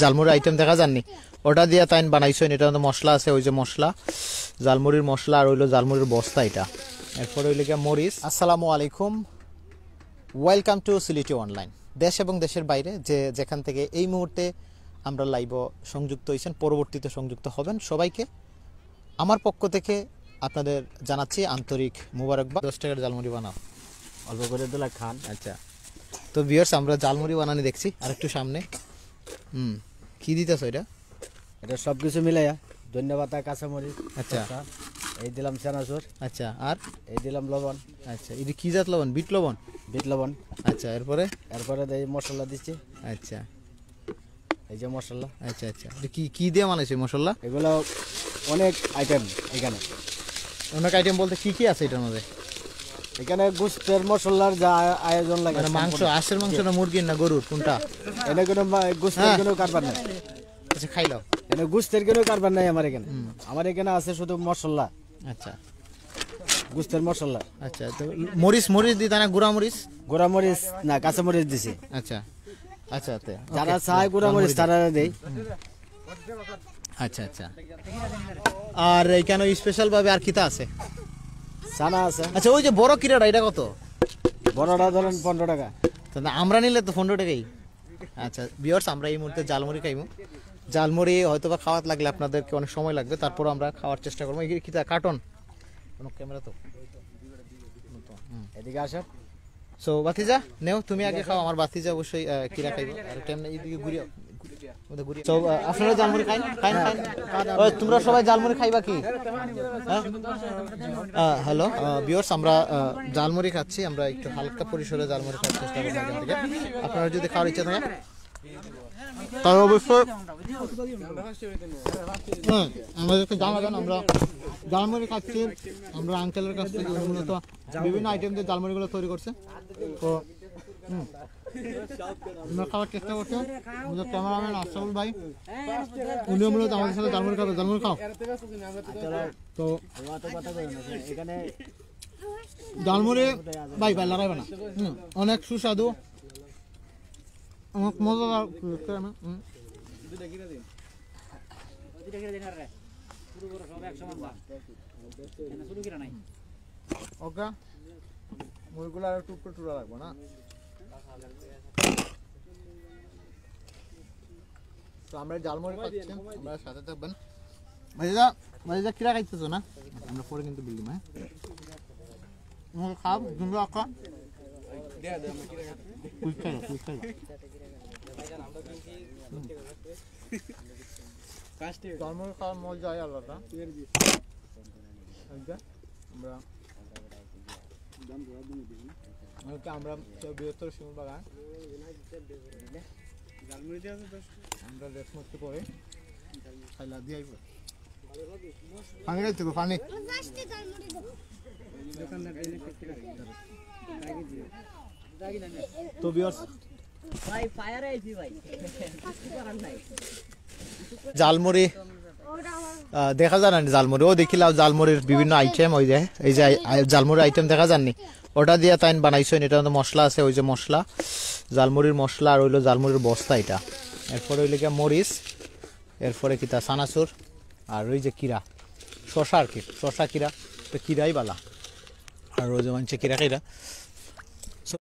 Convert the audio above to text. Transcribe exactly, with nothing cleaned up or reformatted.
ঝালমুড়ি আইটেম দেখা যাননি, ওটা দিয়া তাইন বানাইছইন। এটার মধ্যে মশলা আছে, ওই যে মশলা, ঝালমুড়ির মশলা, আর হইলো ঝালমুড়ির বস্তা এটা। এরপরে হইলো গিয়া মরিচ। আসসালামু আলাইকুম, ওয়েলকাম টু সিলেটি অনলাইন। দেশ এবং দেশের বাইরে যে যেখান থেকে এই মুহূর্তে আমরা লাইভও সংযুক্ত হইছেন, পরবর্তীতে সংযুক্ত হবেন, সবাইকে আমার পক্ষ থেকে আপনাদের জানাচ্ছি আন্তরিক মুবারকবাদ। দশ টাকার ঝালমুড়ি বানাও। অল্প করে দিলা খান। আচ্ছা, তো ভিউয়ার্স, আমরা ঝালমুড়ি বানানি দেখছি আর একটু সামনে। হুম, কি দিতেছ এটা? এটা সব কিছু মিলাইয়া ধনিয়া পাতা, কাঁচামরিচ, আচ্ছা। শসা, এই দিলাম চানাচুর, আচ্ছা, আর? এই দিলাম লবণ। আচ্ছা, এটা কি জাত লবণ? বিট লবণ? বিট লবণ। আচ্ছা, এরপরে? এরপরে এই মশলা দিচ্ছি। আচ্ছা, এই যে মশলা। আচ্ছা, আচ্ছা, এটা কি, কি দিয়ে বানাইছে মশলা? এগুলো অনেক আইটেম এখানে। অনেক আইটেম বলতে কি কি আছে এটার মধ্যে? এখানে গোস্তের মশলার যা আ-, আয়োজন লাগে মানে মাংস, সম্পূর্ণ। হাঁসের মাংস জি। না মুরগির না গরুর, কোনটা? এনে কোনো মা-, গোস্তের হ্যাঁ। কোনো কারবার নাই। আচ্ছা, খাইলাও। এনে গোস্তের কোনো কারবার নাই আমার এখানে। হুম। আমার এখানে আছে শুধু মশলা। আচ্ছা। গোস্তের মশলা। আচ্ছা, তো মরিচ, মরিচ দিতা না, গুঁড়া মরিচ? গুঁড়া মরিচ না, কাঁচা মরিচ দিছি। আচ্ছা, আচ্ছা, তে, যারা ওকে, চায় গুঁড়া মরিচ, ঝালমুড়ি দাও। তারা দেই। আচ্ছা, আচ্ছা। আর এখানে স্পেশাল ভাবে আর কিতা আছে? চানা আছে। আচ্ছা, ওই যে বড় কিরাটা, এটা কত? বড়টা ধরেন পনেরো টাকা। তাহলে আমরা নিলে তো পনেরো টাকাই। আচ্ছা, ভিউয়ার্স, আমরা এই মুহূর্তে ঝালমুড়ি খাইমু। ঝালমুড়ি হয়তো বা খাওয়াত লাগলে আপনাদেরকে অনেক সময় লাগবে, তারপরও আমরা খাওয়ার চেষ্টা করবো। এই কিতা কার্টন? কোনো ক্যামেরা তো? হুম। এদিকে আসেন। So, ভাতিজা, নেও, তুমি আগে খাও, আমার ভাতিজা অবশ্যই, আহ, কিরা খাইবো। আর কেমনে এইদিকে ঘুরিয়ে, ওদের ঘুরিয়ে। So, আহ, আপনারা ঝালমুড়ি খাইন? খাইন, খাইন। ওই, তোমরা সবাই ঝালমুড়ি খাইবা কি? হ্যাঁ? আহ, হ্যালো, আহ, ভিউয়ার্স, আমরা, আহ, ঝালমুড়ি খাচ্ছি, আমরা একটু হালকা পরিসরে ঝালমুড়ি খাওয়ার চেষ্টা করবো এখান থেকে। আপনারা যদি খাওয়ার ইচ্ছা থাকে, তাহলে অবশ্যই, হুম, আমাদেরকে জানাবেন। আমরা ঝালমুড়ি খাচ্ছি, আমরা আঙ্কেলের কাছ থেকে উনি মূলত বিভিন্ন আইটেম দিয়ে ঝালমুড়িগুলো তৈরি করছে। তো, হুম, আমরা খাওয়ার চেষ্টা করছি। আমাদের ক্যামেরাম্যান আশরাফুল ভাই, উনিও মূলত আমাদের সাথে ঝালমুড়ি খাবে। ঝালমুড়ি খাও। তো এখানে ঝালমুড়ি, ভাই, ভাই, লড়াইবা না। হুম, অনেক সুস্বাদু, অনেক মজাদার। হুম। ওকে, মুরগুলো আর একটু উপরে তুলা লাগবো না। তো আমরা ঝালমুড়ি খাচ্ছি, আমরা সাথে থাকবেন। ভাইজা, ভাইজা, কিরা খাইতেছো না? আমরা পরে কিন্তু বিল দিমু, হ্যাঁ? হুম, খাও, সুন্দর খাও। কুইজ খেলো, কুইজ খেলো। হুম। ঝালমুড়ি খাওয়ার মজাই আলাদা। এই যে আমরা, আমরা তো বৃহত্তর শিমুল বাগান। আমরা লেট মস্তি করে খাইলা দিয়ে আইবো। পানি খাইতে হবে, পানি। তো ভিউয়ার্স, ঝালমুড়ি, আহ, দেখা যায় না নি ঝালমুড়ি? ও দেখিলাও ঝালমুড়ির বিভিন্ন আইটেম, ওই যে, এই যে আই-, আই-, ঝালমুড়ির আইটেম দেখা যাননি, ওটা দিয়া তাইন বানাইছইন। এটার মধ্যে মশলা আছে, ওই যে মশলা, ঝালমুড়ির মশলা, আর হইলো ঝালমুড়ির বস্তা এটা। এরপরে হইলো গিয়া মরিচ, এরপরে কিতা চানাচুর, আর ওই যে কিরা, শশা আর কি, শশা কিরা, তো কিরাই বালা। আর ওই যে মানষে কিরা কিরা,